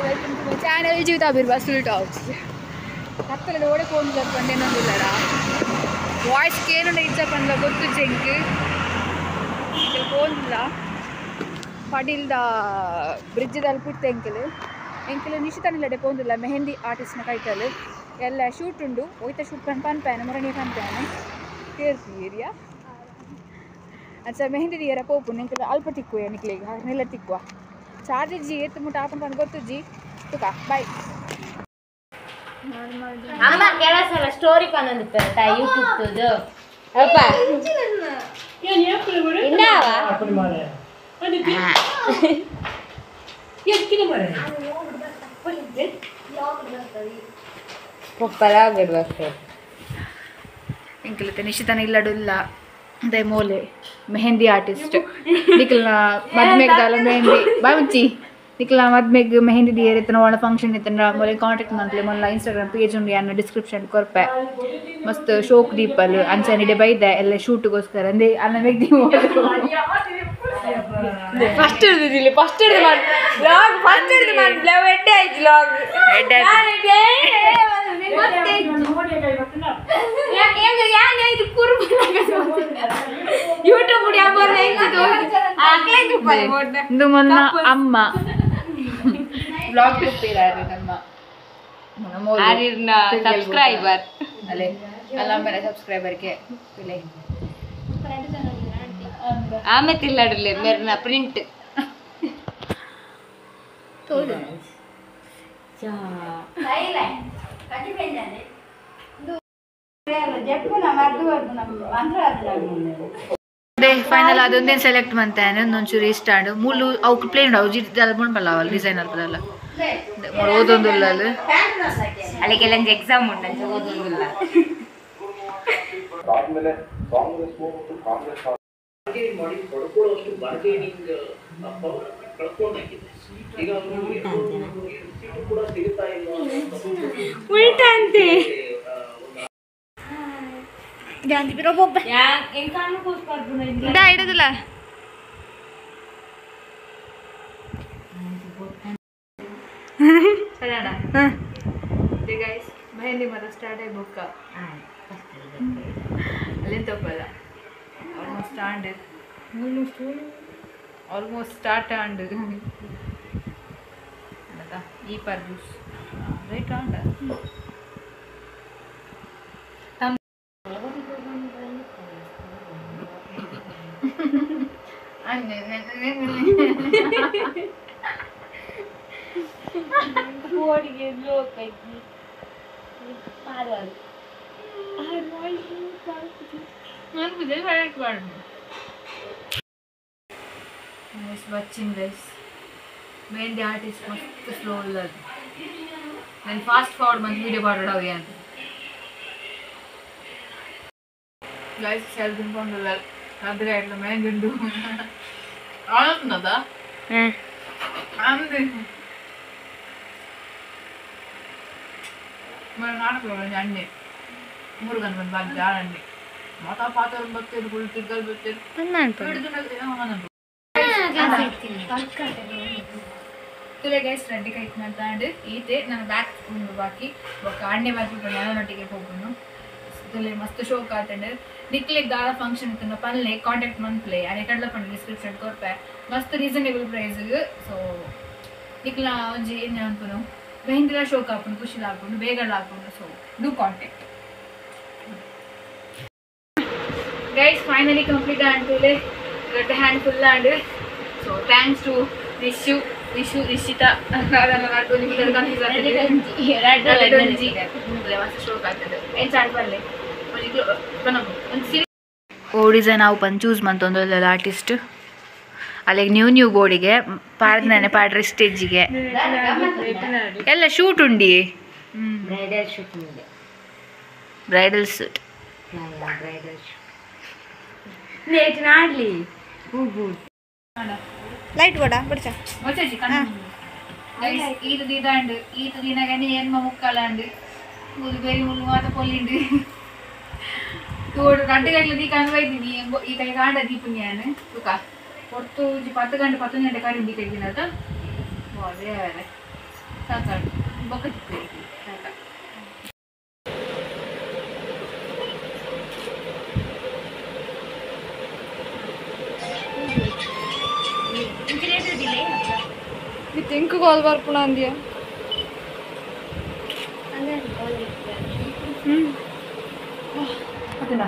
Welcome to my channel Jeevitha Birba full talks. ಕತ್ತಲೆ ಓಡೆ phone ಪಂಡೇನೊಂದಿಲ್ಲಡ voice ಕೇನುಂಡ ಇಚ್ಚ ಪಂಡ ಗೊತ್ತು ಜೆಂಕ್ phone ಪಡಿಲ್ದ bridge ಅಲ್ಪಿಟ್ಟು ಎಂಕಲ್ ಎಂಕಲ್ ನಿಶಿತನಿಲ್ಲಡೆ ಪೋಂದಿಲ್ಲ mehndi ಆರ್ಟಿಸ್ಟ್ನ ಕೈತಲ್ ಎಲ್ಲ ಶೂಟ್ ಉಂಡು ಒಯ್ತ ಶೂಟ್ ಪನ್ ಪನ್ಪ್ಯಾನ ಮೊರಣಿ ಪನ್ಪ್ಯಾನ ತೇರ್ಪಿ ಏರಿಯಾ ಅಂಚ ಮೆಹಂದಿ ದಿಯರ ಪೋಪು ಎಂಕಲ್ ಅಲ್ಪ ತಿಕ್ಕುವೆ ನಿಕ್ಲೆಗ್ ನೆಲ್ಲ ತಿಕ್ಕುವ ಚಾರ್ಜ್ ಜಿ ಏತ್ ಮುಟ್ಟ ಆಪನ್ ಪನ್ ಗೊತ್ತುಜ್ಜಿ ತುಕ ಬಾಯ್. ಅಮ್ಮ ಕೆಲಸಲ ಸ್ಟೋರಿ ಪನ್ನೊಂದು ಪೆರ್ತ ಯೂಟ್ಯೂಬ್ ತುದು ಅಪ್ಪ ಇಂದಾವ ಎಂಕಲತೆ ನಿಶಿತನ ಇಲ್ಲಡುಲ್ಲ ಅದೇ ಮೋಲೆ ಮೆಹಂದಿ ಆರ್ಟಿಸ್ಟ್ ನಿಖಲ್ನ ಮದ್ಮೆಗ್ ದಾಲ ಮೆಹಂದಿ ಬಾಯ್ ಮುಚ್ಚಿ ನಿಖಲ್ನ ಮದ್ಮೆಗ್ ಮೆಹಂದಿ ದಿಯರ್ ಇತ್ತನ ಒಣ ಫಂಕ್ಷನ್ ಇತ್ತನ ಮೊಲೆ ಕಾಂಟ್ಯಾಕ್ಟ್ ಮನ್ಪಲೆ ಮೊಲ್ಲ ಇನ್ಸ್ಟಾಗ್ರಾಮ್ ಪೇಜ್ ಉಂಡು ಯಾನ ಡಿಸ್ಕ್ರಿಪ್ಷನ್ ಕೊರ್ಪೆ ಮಸ್ತ್ ಶೋಕ್ ದೀಪಲ್ ಅಂಚನಿಡೆ ಬೈದೆ ಎಲ್ಲ ಶೂಟ್ಗೋಸ್ಕರ ಅಂದೆ ಅನ್ನ ಮೆಗ್ದಿ ಫಸ್ಟ್ ಹಿಡಿದಿಲ್ಲ ಫಸ್ಟ್ ಹಿಡಿದು ಮಾಡಿ ಲಾಗ್ ಫಸ್ಟ್ ಹಿಡಿದು ಮಾಡಿ ಲವ್ ಎಡ್ಡೆ ಆಯ್ತು ಲಾಗ್ ಇದು ಮೊನ್ನ ಅಮ್ಮ ಬ್ಲಾಗ್ ನಮ್ಮ ಸಬ್ಸ್ಕ್ರೈಬರ್ ಅಲ್ಲೇ ಅಲ್ಲಮ್ಮನ ಸಬ್ಸ್ಕ್ರೈಬರ್ಗೆ ಆಮೆ ತಿಲ್ಲಾಡಲಿ ಮೇರ್ನ ಪ್ರಿಂಟ್ ಫೈನಲ್ ಅದೊಂದೇನು ಸೆಲೆಕ್ಟ್ ಮಂತಾನೆ ಒಂದೊಂಚೂರು ಇಷ್ಟ ಆಂಡ್ ಮೂಲು ಅವು ಪ್ಲೇನ್ ಅವು ಜಿಡ್ದಲ್ಲ ಮುಣ್ಬಲ್ಲ ಅವಲ್ಲ ಡಿಸೈನ್ ಅಲ್ಪದಲ್ಲ ಓದೊಂದುಲ್ಲ ಅಲ್ಲಿ ಅಲ್ಲಿಗೆಲ್ಲ ಎಕ್ಸಾಮ್ ಉಂಟು ಓದೊಂದಿಲ್ಲ. ಮಾಡಿ ಪಡ್ಕೊಳ್ಳುವಷ್ಟು ಬಾರ್ಗೇನಿಂಗ್ ಪವರ್ ಕಳ್ಕೊಂಡಾಗಿದೆ. ಈಗ ಅವರು ಸೀಟು ಕೂಡ ಸಿಗುತ್ತಾ ಇಲ್ಲ. ಉಲ್ಟಾ ಅಂತೆ ಇಡೋದಿಲ್ಲ. ಸರಿಯಣ್ಣ ಗೈಸ್ ಮೆಹಂದಿ ಮಾತ್ರ ಸ್ಟಾರ್ಟ್ ಆಗಿ ಬುಕ್ಕ ಅಲ್ಲಿಂದ ತಪ್ಪಲ್ಲ almost and almost start and ಈ ಪರ್ ಜ್ಯೂಸ್ ರೈಟ್ ಆಂಡ್ Watching guys, mehndi artist ಮಸ್ತ್ ಸ್ಲೋ ಉಲ್ಲದು. ನಾನು ಫಾಸ್ಟ್ ಫಾರ್ವರ್ಡ್ ಮಂತ್ ವಿಡಿಯೋ ಮಾಡೋಣ ಅಂತ ಗೈಸ್ ಸೆಲ್ ತಿನ್ಕೊಂಡಿಲ್ಲ ಅದ್ರ ಇట్లా ಮೆಹಂದಿ ಉಂಡು ಆನಂದದ ಅಂದೆ ಅಣ್ಣೆ ಮುರುಗನ್ ಬಂದು ಬಂದ ಅಣ್ಣೆ ಮಾತಾ ಪಾತ್ರ ಬರ್ತೇನೆ ಕುಳಿ ತಿರ್ಗಲ್ ಬರ್ತೇನೆ. ತುಲೆ ಗೈಸ್ ರೆಡ್ಡಿ ಕೈತ್ ಮಾಡ್ತಾಂಡು ಈತೆ ನಾನು ಬ್ಯಾಕ್ ಉಂಡು ಬಾಕಿ ಬೊಕ್ಕ ಅಣ್ಣೆ ಬರ್ಬಿಟ್ಟು ನನ್ನೊಟ್ಟಿಗೆ ಹೋಗುನು ತುಲೆ ಮಸ್ತ್ ಶೋಕ್ ಆತಂಡು ನಿಕ್ಲೆಗ್ ದಾಲ ಫಂಕ್ಷನ್ ಇತ್ತು ಪನ್ಲೆ ಕಾಂಟ್ಯಾಕ್ಟ್ ಮನ್ಪ್ಲೆ ಅದೇ ಕಡಲ ಪಂಡ ಡಿಸ್ಕ್ರಿಪ್ಷನ್ ಕೊರ್ಪೆ ಮಸ್ತ್ ರೀಸನೇಬಲ್ ಪ್ರೈಸ್. ಸೊ ನಿಕ್ಲ ಒಂಜಿ ಏನ್ ಅನ್ಪುನು ಮೆಹಂದಿಲ ಶೋಕ್ ಆಪುಂಡು ಖುಷಿಲ ಆಪುಂಡು ಬೇಗಲ ಆಪುಂಡು. So do contact guys. Finally complete ಆಂಟುಲೆ ದೊಡ್ಡ hand full and so thanks to Nishu Nishu Nishita ಓ ಡಿಸೈನ್ ಅವು ಪನ್ ಚೂಸ್ ಮಂತೊಂದು ಆರ್ಟಿಸ್ಟ್ ಅಲ್ಲಿಗೆ ನ್ಯೂ ನ್ಯೂ ಬೋರ್ಡಿಗೆ ಪಾಡ್ದಾನೆ ಪಾಡ್ರೆ ಸ್ಟೇಜಿಗೆ ಎಲ್ಲ ಶೂಟ್ ಉಂಡಿ bridal shoot bridal suit bridal shoot ನಾಡ್ಲಿ light ಕೊಡ ಬಿಡ್ಚ ಗೈಸ್ ಈತ ದೀದಾಂಡು ಈತ ದಿನಗನೆ ಎನ್ಮ ಮುಕ್ಕಲಾಂಡು ಮುದು ಬೇರಿ ಮುಳ್ಳು ಮಾತ ಪೊಲ್ಲಿಂಡು ತೋಡು ರಡ್ಡು ಗಂಟ್ಲೆ ದೀಕ ಅನ್ವೈದಿನಿ ಈ ಕೈ ಕಾಂಡ ದೀಪುನ್ಯಾನು ತುಕ ಪೊರ್ತು ಒಂಜಿ 10 ಗಂಟೆ 11 ಗಂಟೆ ಕರಿ ದೀಕ ಇದ್ದಿನದ ಅದೇ. ಸಾಕಾಡು ಬೊಕ್ಕ ಟಾಟಾ. ಇಂಕು ಕಾಲ್ ಬರ್ಪುಣ ಅಂದ್ಯ. ಓಕೆನಾ?